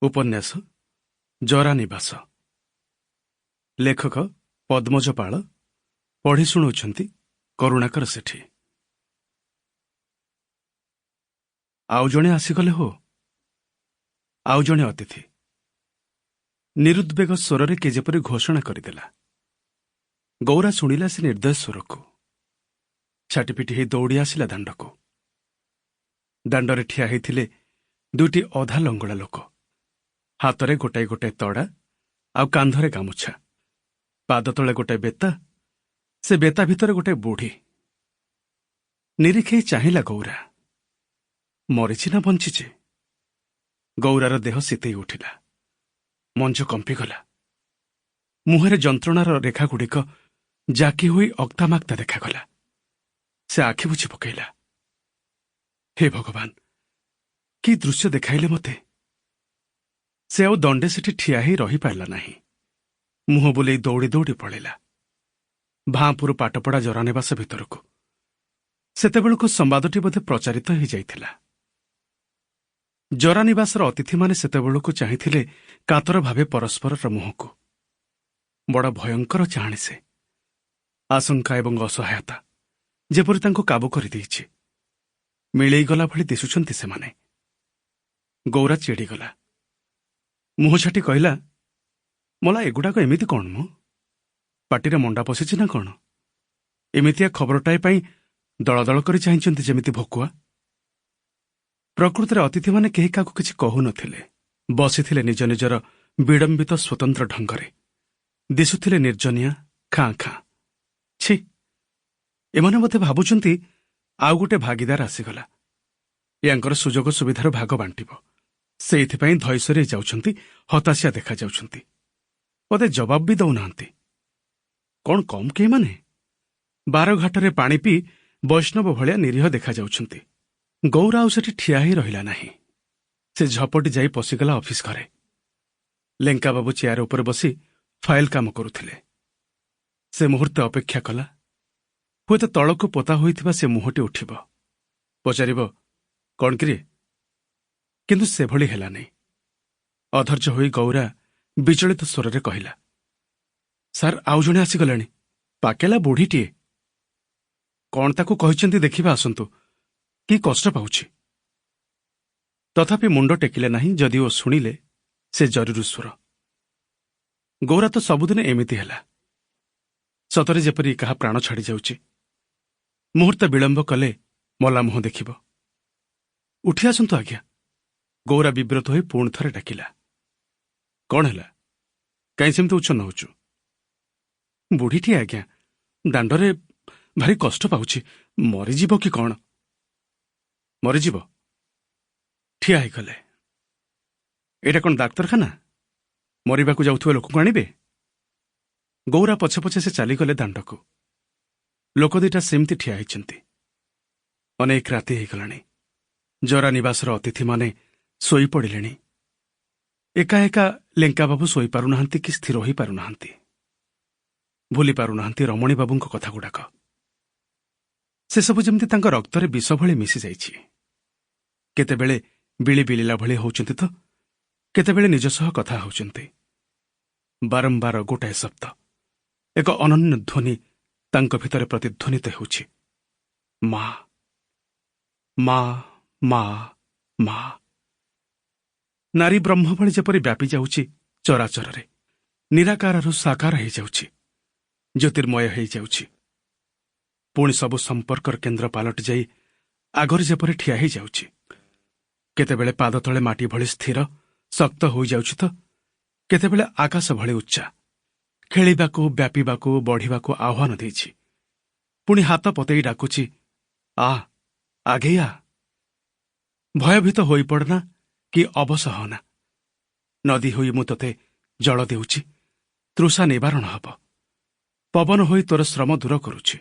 ଉପନ୍ୟାସ ଜରାନିବାସ। ଲେଖକ ପଦ୍ମଜ ପାଳ। ପଢ଼ି ଶୁଣାଉଛନ୍ତି କରୁଣାକର ସେଠୀ। ଆଉ ଜଣେ ଆସିଗଲେ ହୋ, ଆଉ ଜଣେ ଅତିଥି। ନିରୁଦ୍ବେଗ ସ୍ୱରରେ କିଏ ଯେପରି ଘୋଷଣା କରିଦେଲା। ଗୌରା ଶୁଣିଲା ସେ ନିର୍ଦ୍ଦୟ ସ୍ୱରକୁ। ଛାଟିପିଟି ହେଇ ଦୌଡ଼ି ଆସିଲା ଦାଣ୍ଡକୁ। ଦାଣ୍ଡରେ ଠିଆ ହେଇଥିଲେ ଦୁଇଟି ଅଧା ଲଙ୍ଗଳା ଲୋକ। ହାତରେ ଗୋଟାଏ ଗୋଟାଏ ତଡ଼ା ଆଉ କାନ୍ଧରେ ଗାମୁଛା। ପାଦ ତଳେ ଗୋଟାଏ ବେତା, ସେ ବେତା ଭିତରେ ଗୋଟାଏ ବୁଢ଼ୀ। ନିରୀଖେଇ ଚାହିଁଲା ଗୌରା। ମରିଛି ନା ବଞ୍ଚିଛି? ଗୌରାର ଦେହ ଶୀତେଇ ଉଠିଲା, ମଞ୍ଜ କମ୍ପିଗଲା। ମୁହଁରେ ଯନ୍ତ୍ରଣାର ରେଖାଗୁଡ଼ିକ ଜାକି ହୋଇ ଅକ୍ତାମାକ୍ତା ଦେଖାଗଲା। ସେ ଆଖି ବୁଜି ପକାଇଲା। ହେ ଭଗବାନ, କି ଦୃଶ୍ୟ ଦେଖାଇଲେ ମତେ! ସେ ଆଉ ଦଣ୍ଡେ ସେଠି ଠିଆ ହେଇ ରହିପାରିଲା ନାହିଁ। ମୁହଁ ବୁଲେଇ ଦୌଡ଼ି ଦୌଡ଼ି ପଳେଇଲା ଭାଁପୁର ପାଟପଡ଼ା ଜରାନିବାସ ଭିତରକୁ। ସେତେବେଳକୁ ସମ୍ବାଦଟି ବୋଧେ ପ୍ରଚାରିତ ହୋଇଯାଇଥିଲା। ଜରାନିବାସର ଅତିଥିମାନେ ସେତେବେଳକୁ ଚାହିଁଥିଲେ କାତର ଭାବେ ପରସ୍ପରର ମୁହଁକୁ। ବଡ଼ ଭୟଙ୍କର ଚାହାଣି ସେ। ଆଶଙ୍କା ଏବଂ ଅସହାୟତା ଯେପରି ତାଙ୍କୁ କାବୁ କରିଦେଇଛି। ମିଳେଇଗଲା ଭଳି ଦିଶୁଛନ୍ତି ସେମାନେ। ଗୌରା ଚିଡ଼ିଗଲା। ମୁହଁ ଛାଟି କହିଲା, ମଲା ଏଗୁଡ଼ାକ ଏମିତି କ'ଣ ମ? ପାଟିରେ ମଣ୍ଡା ପଶିଛି ନା କ'ଣ? ଏମିତିଆ ଖବରଟାଏ ପାଇଁ ଦଳ ଦଳ କରି ଚାହିଁଛନ୍ତି ଯେମିତି ଭକୁଆ। ପ୍ରକୃତରେ ଅତିଥିମାନେ କେହି କାହାକୁ କିଛି କହୁନଥିଲେ। ବସିଥିଲେ ନିଜ ନିଜର ବିଡ଼ମ୍ବିତ ସ୍ୱତନ୍ତ୍ର ଢଙ୍ଗରେ। ଦିଶୁଥିଲେ ନିର୍ଜନିଆ, ଖାଁ ଖାଁ। ଛି, ଏମାନେ ବୋଧେ ଭାବୁଛନ୍ତି ଆଉ ଗୋଟେ ଭାଗିଦାର ଆସିଗଲା, ୟାଙ୍କର ସୁଯୋଗ ସୁବିଧାର ଭାଗ ବାଣ୍ଟିବ। ସେଇଥିପାଇଁ ଧୈସରେଇ ଯାଉଛନ୍ତି, ହତାଶିଆ ଦେଖାଯାଉଛନ୍ତି। ବୋଧେ ଜବାବ ବି ଦଉନାହାନ୍ତି। କ'ଣ କମ୍ କେହିମାନେ? ବାରଘାଟରେ ପାଣି ପିଇ ବୈଷ୍ଣବ ଭଳିଆ ନିରୀହ ଦେଖାଯାଉଛନ୍ତି। ଗୌରା ଆଉ ସେଠି ଠିଆ ହେଇ ରହିଲା ନାହିଁ। ସେ ଝପଟି ଯାଇ ପଶିଗଲା ଅଫିସ ଘରେ। ଲେଙ୍କାବାବୁ ଚେୟାର ଉପରେ ବସି ଫାଇଲ କାମ କରୁଥିଲେ। ସେ ମୁହୂର୍ତ୍ତେ ଅପେକ୍ଷା କଲା। ହୁଏତ ତଳକୁ ପୋତା ହୋଇଥିବା ସେ ମୁହଁଟି ଉଠିବ, ପଚାରିବ, କ'ଣ କିରେ? କିନ୍ତୁ ସେଭଳି ହେଲାନି। ଅଧୈର୍ଯ୍ୟ ହୋଇ ଗୌରା ବିଚଳିତ ସ୍ୱରରେ କହିଲା, ସାର୍, ଆଉ ଜଣେ ଆସିଗଲେଣି, ପାକେଲା ବୁଢ଼ୀଟିଏ। କ'ଣ ତାକୁ କହିଛନ୍ତି ଦେଖିବା ଆସନ୍ତୁ, କି କଷ୍ଟ ପାଉଛି। ତଥାପି ମୁଣ୍ଡ ଟେକିଲେ ନାହିଁ, ଯଦିଓ ଶୁଣିଲେ ସେ ଜରୁରୀ ସ୍ୱର। ଗୌରା ତ ସବୁଦିନ ଏମିତି ହେଲା। ସତରେ ଯେପରି କାହା ପ୍ରାଣ ଛାଡ଼ି ଯାଉଛି। ମୁହୂର୍ତ୍ତ ବିଳମ୍ବ କଲେ ମଲା ମୁହଁ ଦେଖିବ। ଉଠି ଆସନ୍ତୁ ଆଜ୍ଞା। ଗୌରା ବିବ୍ରତ ହୋଇ ପୁଣି ଥରେ ଡାକିଲା, କ'ଣ ହେଲା? କାହିଁ ସେମିତି ଉଚ୍ଛନ୍ନ ହେଉଛୁ? ବୁଢ଼ୀଟିଏ ଆଜ୍ଞା, ଦାଣ୍ଡରେ ଭାରି କଷ୍ଟ ପାଉଛି, ମରିଯିବ କି କ'ଣ? ମରିଯିବ? ଠିଆ ହେଇଗଲେ। ଏଇଟା କ'ଣ ଡାକ୍ତରଖାନା? ମରିବାକୁ ଯାଉଥିବା ଲୋକଙ୍କୁ ଆଣିବେ? ଗୌରା ପଛେ ପଛେ ସେ ଚାଲିଗଲେ ଦାଣ୍ଡକୁ। ଲୋକ ଦିଟା ସେମିତି ଠିଆ ହେଇଛନ୍ତି। ଅନେକ ରାତି ହେଇଗଲାଣି। ଜରାନିବାସର ଅତିଥିମାନେ ଶୋଇପଡ଼ିଲେଣି। ଏକା ଏକା ଲେଙ୍କାବାବୁ ଶୋଇପାରୁନାହାନ୍ତି କି ସ୍ଥିର ହୋଇପାରୁନାହାନ୍ତି। ଭୁଲି ପାରୁନାହାନ୍ତି ରମଣୀବାବୁଙ୍କ କଥାଗୁଡ଼ାକ। ସେସବୁ ଯେମିତି ତାଙ୍କ ରକ୍ତରେ ବିଷ ଭଳି ମିଶିଯାଇଛି। କେତେବେଳେ ବିଳି ବିଳିଲା ଭଳି ହେଉଛନ୍ତି ତ କେତେବେଳେ ନିଜ ସହ କଥା ହେଉଛନ୍ତି। ବାରମ୍ବାର ଗୋଟାଏ ଶବ୍ଦ, ଏକ ଅନନ୍ୟ ଧ୍ୱନି ତାଙ୍କ ଭିତରେ ପ୍ରତିଧ୍ୱନିତ ହେଉଛି, ମା, ମା, ମା, ମା। ନାରୀ ବ୍ରହ୍ମ ଭଳି ଯେପରି ବ୍ୟାପି ଯାଉଛି ଚରାଚରରେ, ନିରାକାରରୁ ସାକାର ହେଇଯାଉଛି, ଜ୍ୟୋତିର୍ମୟ ହେଇଯାଉଛି। ପୁଣି ସବୁ ସମ୍ପର୍କର କେନ୍ଦ୍ର ପାଲଟି ଯାଇ ଆଗରେ ଯେପରି ଠିଆ ହେଇଯାଉଛି। କେତେବେଳେ ପାଦ ତଳେ ମାଟି ଭଳି ସ୍ଥିର ଶକ୍ତ ହୋଇଯାଉଛି ତ କେତେବେଳେ ଆକାଶ ଭଳି ଉଚ୍ଚା। ଖେଳିବାକୁ, ବ୍ୟାପିବାକୁ, ବଢ଼ିବାକୁ ଆହ୍ୱାନ ଦେଇଛି। ପୁଣି ହାତ ପତେଇ ଡାକୁଛି, ଆ, ଆଗେଇ ଆ। ଭୟଭୀତ ହୋଇପଡ଼ନା କି ଅବଶ ହନା। ନଦୀ ହୋଇ ମୁଁ ତୋତେ ଜଳ ଦେଉଛି, ତୃଷା ନିବାରଣ ହେବ। ପବନ ହୋଇ ତୋର ଶ୍ରମ ଦୂର କରୁଛି।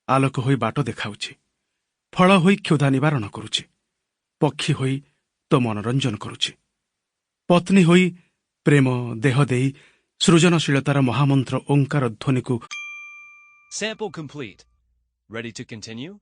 ଆଲୋକ ହୋଇ ବାଟ ଦେଖାଉଛି। ଫଳ ହୋଇ କ୍ଷୁଧା ନିବାରଣ କରୁଛି। ପକ୍ଷୀ ହୋଇ ତୋ ମନୋରଞ୍ଜନ କରୁଛି। ପତ୍ନୀ ହୋଇ ପ୍ରେମ ଦେହ ଦେଇ ସୃଜନଶୀଳତାର ମହାମନ୍ତ୍ର Onkar ଧ୍ୱନିକୁ Sample complete. Ready to continue?